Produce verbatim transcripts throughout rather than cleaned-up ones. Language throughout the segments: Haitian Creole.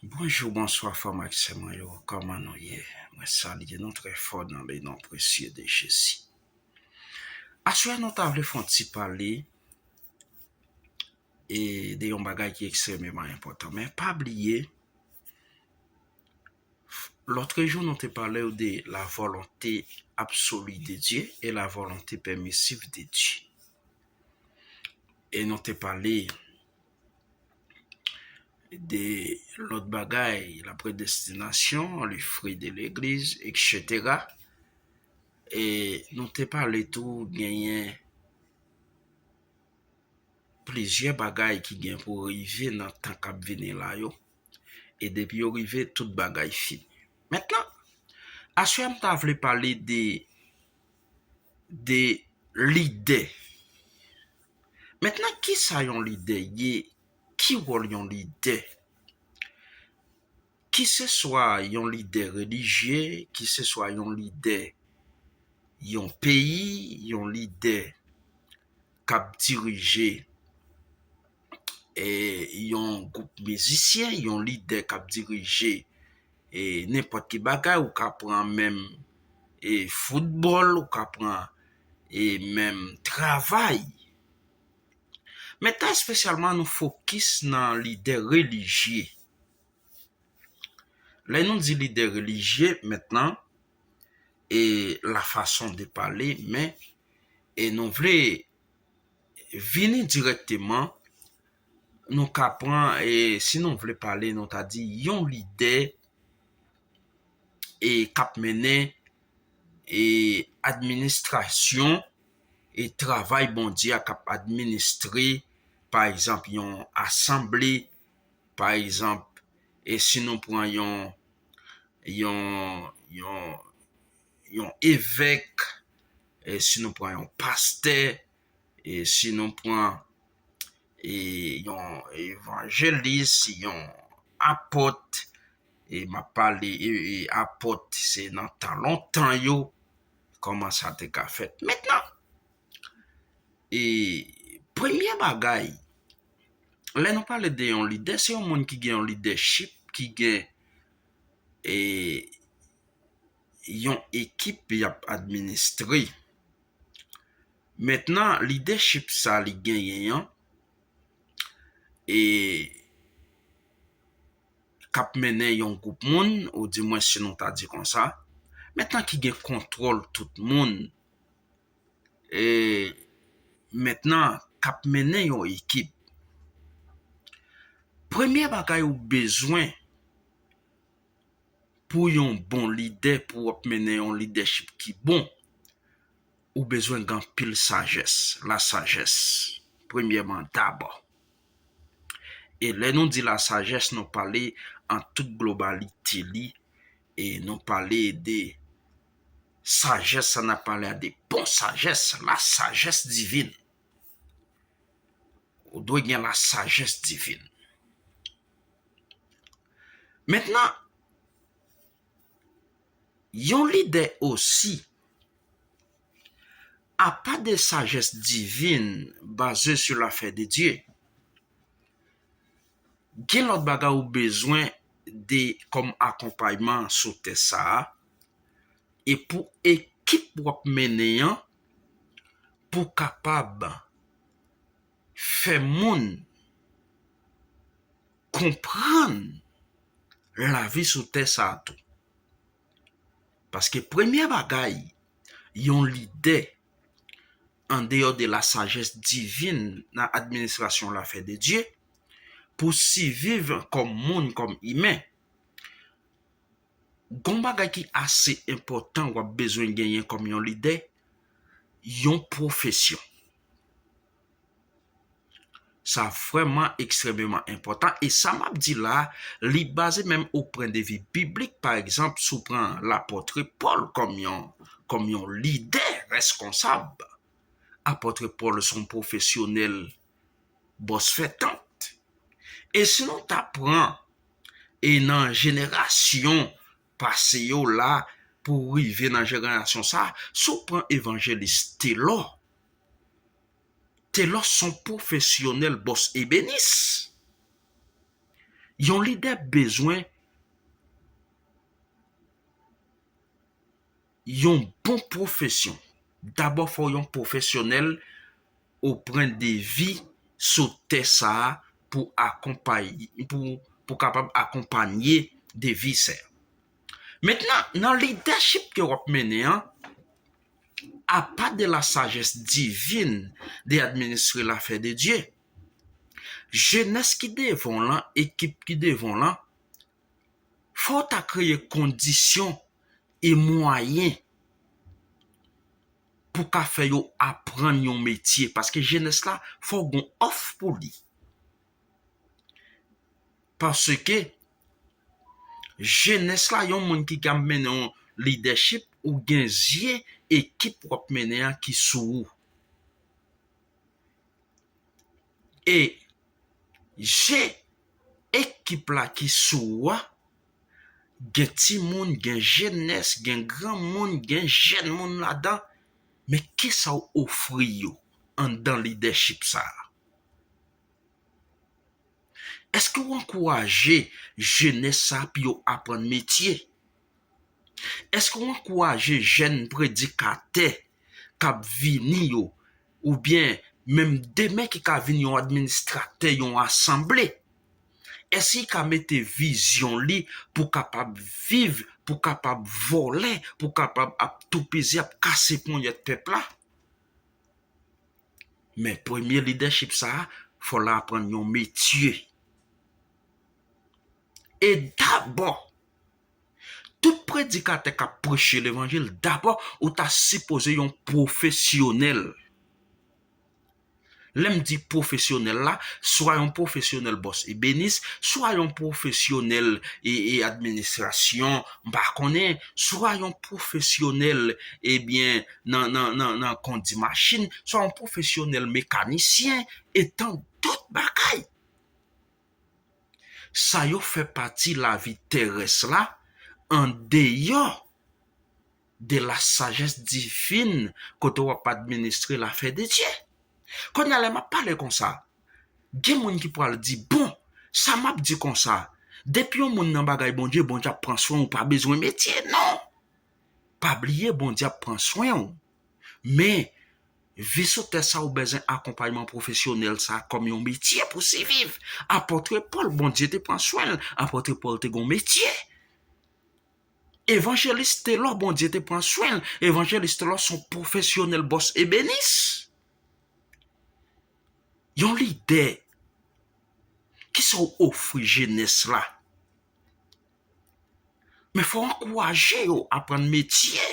Bonjou, bonswa, frè m ak sè mwen yo. Kòman nou ye? Mwen salye nou trè fò nan le non presye de Jezi. Aswè a, nou ta vle fè yon ti pale e de yon bagay ki ekstrèmeman enpòtan. Men pa bliye, lòtrejou nou te pale w de la volonté absolue de Dieu et la volonté permissive de Dieu. E nou te pale de lòt bagay, la predestinasyon, le fruit de l'église, et cetera. E nou te pale tou genyen plizyè bagay ki gen pou rive nan tan k ap vini la yo. E depi yo rive, tout bagay fini. Mentnan, aswè a m ta vle pale de, de lidè. Mentnan, kisa yon lidè ye? Ki wòl yon lidè? Kiseswa yon lidè relijye, kiseswa yon lidè yon peyi, yon lidè k ap dirije e yon gwoup mizisyen, yon lidè k ap dirije e nenpòt ki bagay, ou ka pran menm e foutbòl, ou ka pran e menm travay. Mentnan, espesyalman, nou fokis nan lidè relijye. Lè nou di lidè relijye, mentnan, e la façon de parler, men e nou vle vini dirèkteman, nou ka pran, e si nou vle pale, nou ta di yon lidè e k ap mennen e administrasyon e travay Bondye a, k ap administre, pa egzanp, yon asanble, pa egzanp, e si nou pran yon, yon, yon, yon evèk, e si nou pran yon pastè, e si nou pran e yon evanjelis, yon apòt, e m ap pale, e, e apòt, se nan tan lontan yo, kòman sa te ka fèt. Mentnan, e premye bagay, lè nou pale de yon lidè, se yon moun ki gen yon lidèchip, ki gen e yon ekip y ap administre. Mentnan, lidèchip sa li genyen an, e k ap mennen yon gwoup moun, ou di mwen si nou ta di konsa, mentnan ki gen kontwòl tout moun, e mentnan k ap mennen yon ekip. Premye bagay ou bezwen pou yon bon lidè, pou w ap mennen yon lidèchip ki bon, ou bezwen gen anpil sajès, lasajès, premyèman dabò. E lè nou di lasajès, nou pale an tout globalite li, e nou pale de sajès, sa n ap pale a de bon sajès, lasajès divin. Ou dwe gen lasajès divin. Mentnan, yon lidè osi, apa de sajès divin baze sou lafè de Dye, gen lòt bagay ou bezwen de kòm akonpayman sou tè sa a, e pou ekip w ap mennen an, pou kapab fè moun konprann lavi sou tè sa a tou. Paske premye bagay, yon lidè, andeyò de lasajès divin nan administrasyon lafè de Dye, pou siviv kòm moun, kòm imen, gon bagay ki ase enpòtan w ap bezwen genyen kòm yon lidè, yon pwofesyon. Sa vrèman ekstrèmeman enpòtan. E sa m ap di la, li baze menm o pwen de vi biblik. Pa egzanp, si w pran lapòtre Pòl kòm yon, kòm yon lidè reskonsab, apòtre Pòl se yon pwofesyonèl bòs fè tant. E si nou ta pran, e nan jenerasyon pase yo la, pou rive nan jenerasyon sa, si w pran evanjelis Telò, Telò se yon pwofesyonèl bòs ebenis. Yon lidè bezwen yon bon pwofesyon. Dabò, fò w yon pwofesyonèl o pwen de vi sou tè sa a pou akonpay-, pou, pou kapab akonpanye de vi sa yo. Mentnan, nan lidèchip ke w ap mennen an, apa de la sajès divin de administre lafè de Dye, jenès ki devan w lan, ekip ki devan w lan, fò w ta kreye kondisyon e mwayen pou ka fè yo aprann yon metye, paske jenès la, fò w gon òf pou li. Paske jenès la, yon moun ki ka mennen yon lidèchip, ou gen zye ekip w ap mennen an ki sou ou. E je ekip la ki sou ou a, gen timoun, gen jenès, gen granmoun, gen jèn moun ladan, men kisa w ofri yo anndan lidèchip sa a? Èske w ankouraje jenès sa a pou yo aprann metye? Èske w ankouraje jèn predikatè k ap vini yo, oubyen menm demen ki ka vin yon administratè yon asanble? Èske li ka mete vizyon li pou kapab viv, pou kapab vòlè, pou kapab ap toupizi, ap kase ponyèt pèp la? Men premye lidèchip sa a, fò l aprann yon metye. E dabò, tout predikatè k ap preche levanjil, dabò, ou ta sipoze yon pwofesyonèl. Lè m di pwofesyonèl la, swa yon pwofesyonèl bòs ebenis, swa yon pwofesyonèl e, e administrasyon, m pa konnen, swa yon pwofesyonèl, ebyen, nan, nan, nan, nan kondi machin, swa yon pwofesyonèl mekanisyen, e tan dòt bagay. Sa yo fè pati lavi terès la, andeyò de la sajès divin kote w ap administre lafè de Dye. Kounye a, lè m ap pale konsa, gen moun ki pral di, bon, sa m ap di konsa, depi yon moun nan bagay Bondye, Bondye ap pran swen w, ou pa bezwen metye, non. Pa bliye, Bondye ap pran swen w. Men, vi sou tè sa, ou bezwen akonpayman pwofesyonèl sa kòm yon metye pou siviv. Apòtre Pòl, Bondye te pran swen l. Apòtre Pòl te gon metye. Evanjelis Telò, Bondye te pran swen l. Evanjelis Telò se yon pwofesyonèl bòs ebenis. Yon lidè, kisa w ofri jenès la? Men fò w ankouraje yo aprann metye.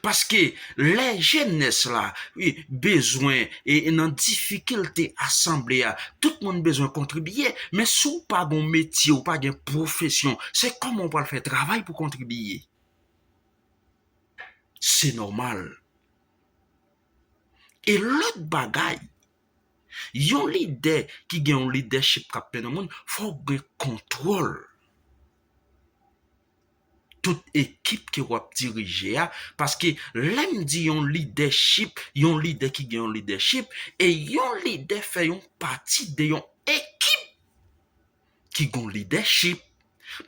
Paske lè jenès la, wi, bezwen e, e nan difikilte asanble a, tout moun bezwen kontribiye, men si w pa gon metye, w pa gen pwofesyon, se kòman w pral fè travay pou kontribiye? Se nòmal. E lòt bagay, yon lidè ki gen yon lidèchip k ap mennen moun, fò w gen kontwòl tout ekip ke w ap dirije a, paske lè m di yon lidèchip, yon lidè ki gen yon lidèchip, e yon lidè fè yon pati de yon ekip ki gen yon lidèchip.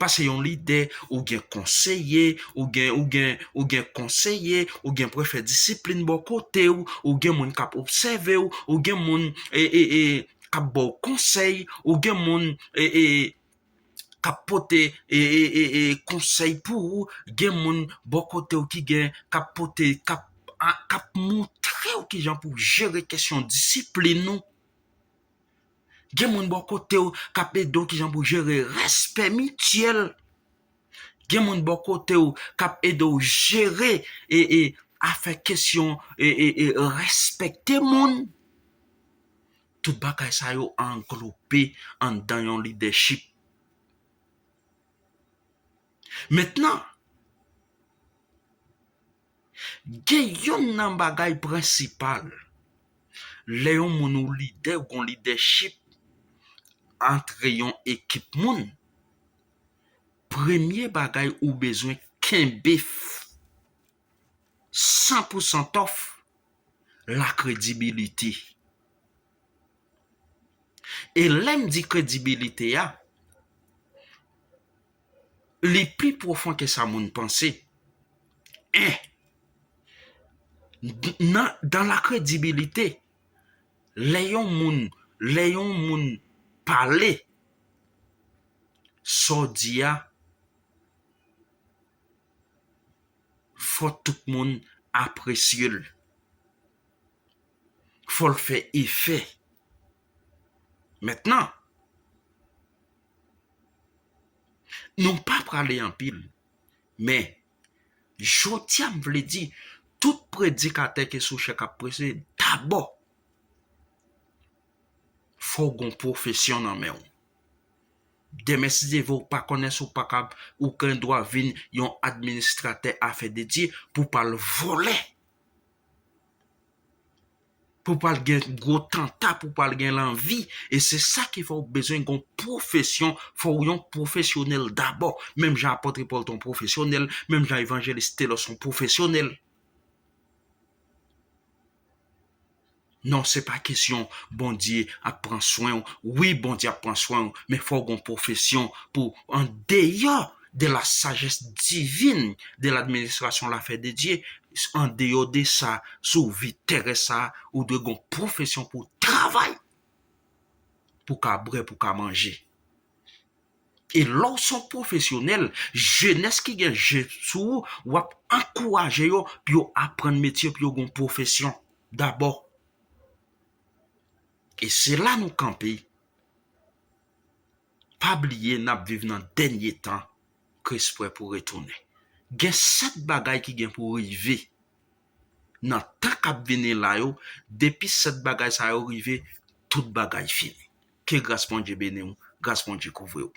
Paske yon lidè, ou gen konseye, ou gen, ou gen, ou gen konseye, ou gen prefè disiplin bò kote w, ou gen moun k ap obsève w, ou gen moun, e, e, e, k ap ba w konsèy, ou gen moun, e, e, k ap pote, e, e, e, e, konsèy pou ou, gen moun bò kote w ki gen, k ap pote, k ap, a, k ap montre w kijan pou w jere kesyon disiplin ou. Gen moun bò kote w k ap ede w kijan pou jere respè mityèl. Gen moun bò kote w k ap ede w jere e, e, afè kesyon e, e, e, respekte moun. Tout bagay sa yo anglope anndan yon lidèchip. Mentnan, gen youn nan bagay prensipal. Lè yon moun ou lidè, ou gon lidèchip antre yon ekip moun, premye bagay ou bezwen kenbe f-, san pou san tòf, la kredibilite. E lè m di kredibilite a, li pi pwofon ke sa moun panse. En, nan, dans la crédibilité, lè yon moun, lè yon moun pale, sa w di a, fò tout moun apresye l. Fò l fè efè. Mentnan, nou pa prale anpil, men jodi a m vle di, tout predikatè ke sou chè k ap preche, dabò, fò w gon pwofesyon nan men w. Demen, si Dye vle, ou pa konnen si w pa kab, ou gen dwa vin yon administratè afè de Dye pou w pa al vòlè. Pou w pa al gen gwo tanta, pou w pa al gen lanvi. E se sa ki fè w bezwen gen yon pwofesyon, fò w yon pwofesyonèl dabò. Menm jan apòt Pòl te yon pwofesyonèl, menm jan evanjelis Telò se yon pwofesyonèl. Non, se pa kesyon Bondye ap pran swen w. Wi, Bondye ap pran swen w, men fò w gen yon pwofesyon pou, andeyò de la sagesse divine, de l'administration l'affaire de Dieu, andeyò de sa, sou vi terès sa, ou dwe gen yon pwofesyon pou w travay, pou w ka bwè, pou w ka manje. E lè w se yon pwofesyonèl, jenès ki gen je sou ou, w ap ankouraje yo pou yo aprann metye, pou yo gen yon pwofesyon dabò. E se la nou kanpe. Pa bliye, n ap viv nan dènye tan, Kris prè pou retounen. Gen sèt bagay ki gen pou rive nan tan k ap vini la yo, depi sèt bagay sa yo rive, tout bagay fini. Ke gras Bondye beni w, gras Bondye kouvri w.